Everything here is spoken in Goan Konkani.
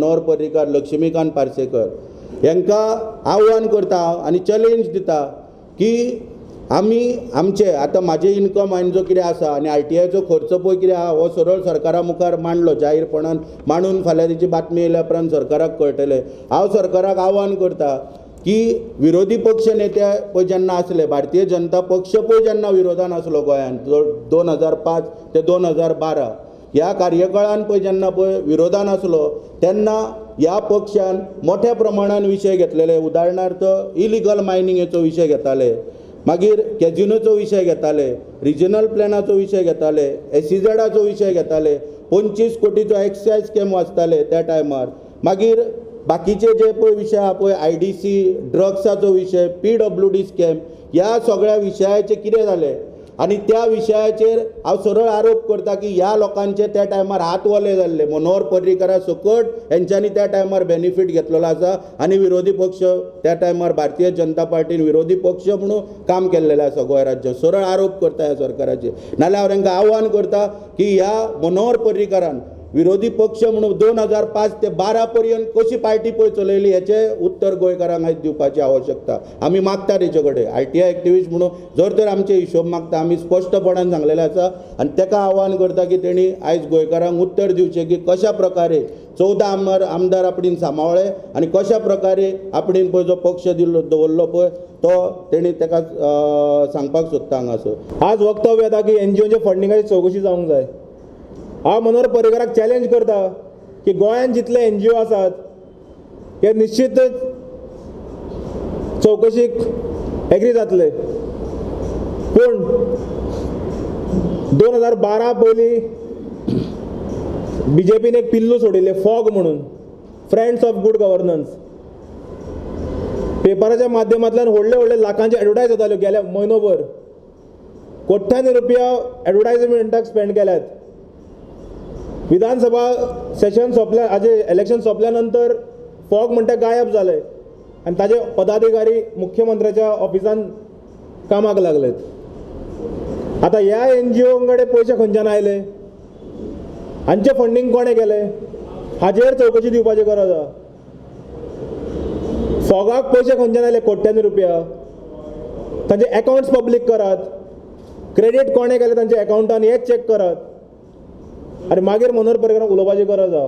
मनोहर पर्रीकार, लक्ष्मीकांत पार्सेकर हांकां आव्हान करता हांव आनी चॅलेंज दिता की आमी आमचे आतां म्हाजें इनकम हांवें जो कितें आसा आनी आरटीआयचो खर्च पळय कितें आहा हो सरळ सरकारा मुखार मांडलो, जाहीरपणान मांडून फाल्यां तेची बातमी येयल्या उपरांत सरकाराक कळटलें. हांव सरकाराक आव्हान करता की विरोधी पक्ष नेते पळय जेन्ना आसले, भारतीय जनता पक्ष पळय जेन्ना विरोधान आसलो गोंयांत 2005 ते 2012 ह्या कार्यकाळान पळय जेन्ना पळय विरोधान आसलो तेन्ना ह्या पक्षान मोठ्या प्रमाणान विशय घेतलेले. उदाहरणार्थ इलिगल मायनिंगेचो विशय घेताले, मागीर कॅजिनोचो विशय घेताले, रिजनल प्लॅनाचो विशय घेताले, एसईझेडाचो विशय घेताले, 25 कोटीचो एक्सायज स्कॅम वाचताले त्या टायमार. मागीर बाकीचे जे पळय विशय आहा पळय IDC, ड्रग्साचो विशय, PWD scam, ह्या सगळ्या विशयाचेर कितें जालें आनी त्या विशयाचेर हांव सरळ आरोप करता की ह्या लोकांचे त्या टायमार हात ओले जाल्ले. मनोहर पर्रीकारा सकट हेंच्यांनी त्या टायमार बेनिफीट घेतलेलो आसा आनी विरोधी पक्ष त्या टायमार भारतीय जनता पार्टीन विरोधी पक्ष म्हणून काम केल्लेलें आसा गोंय राज्यात. सरळ आरोप करता ह्या सरकाराचेर. नाल्यार हांव तांकां आव्हान करता की ह्या मनोहर पर्रीकारान विरोधी पक्ष म्हणून 2005 ते 12 पर्यंत कशी पार्टी पळय चलयली हेचें उत्तर गोंयकारांक आयज दिवपाची आवश्यकता आमी मागता तेचे कडेन. आरटीआय एक्टिविस्ट म्हणून जर तर आमचे हिशोब मागता, आमी स्पश्टपणान सांगलेलें आसा आनी तेका आव्हान करता की तेणी आयज गोंयकारांक उत्तर दिवचें की कशा प्रकारे 14 आमदार आपणेन सांबाळ्ळे आनी कशा प्रकारे आपणेन पळय जो पक्ष दिल्लो दवरलो पळय तो तेणी तेका सांगपाक सोदता हांगासर. आज वक्तव्य येता की एनजीओच्या फंडिंगाची चवकशी जावंक जाय. हांव मनोहर पर्रीकाराक चॅलेंज करता की गोंयांत जितले एनजीओ आसात हे निश्चितच चवकशीक एग्री जातले. पूण 2012 पयलीं बीजेपीन एक पिल्लू सोडिल्लें फॉग म्हणून, फ्रेंड्स ऑफ गूड गव्हर्नन्स. पेपराच्या माध्यमांतल्यान व्हडले व्हडले लाखांचे एडवर्टायज जाताल्यो गेल्या म्हयनोभर, कोट्यांनी रुपया एडवर्टायजमेंटाक स्पेंड केल्यात. विधानसभा सेशन सोंपल्या, हाजे इलेक्शन सोंपल्या नंतर फॉग म्हणटा गायब जाले आनी ताजे पदाधिकारी मुख्यमंत्र्याच्या ऑफिसान कामाक लागलेत. आतां ह्या एनजीओ कडेन पयशे खंयच्यान आयले, हांचें फंडींग कोणें केलें, हाजेर चवकशी दिवपाची गरज आसा. फॉगाक पयशे खंयच्यान आयले कोट्यांनी रुपया, तांचे एकावंट्स पब्लीक करात, क्रेडीट कोणें केलें तांच्या एकावंटान हें चॅक करात आनी मागीर मनोहर पर्रीकाराक उलोवपाची गरज आसा.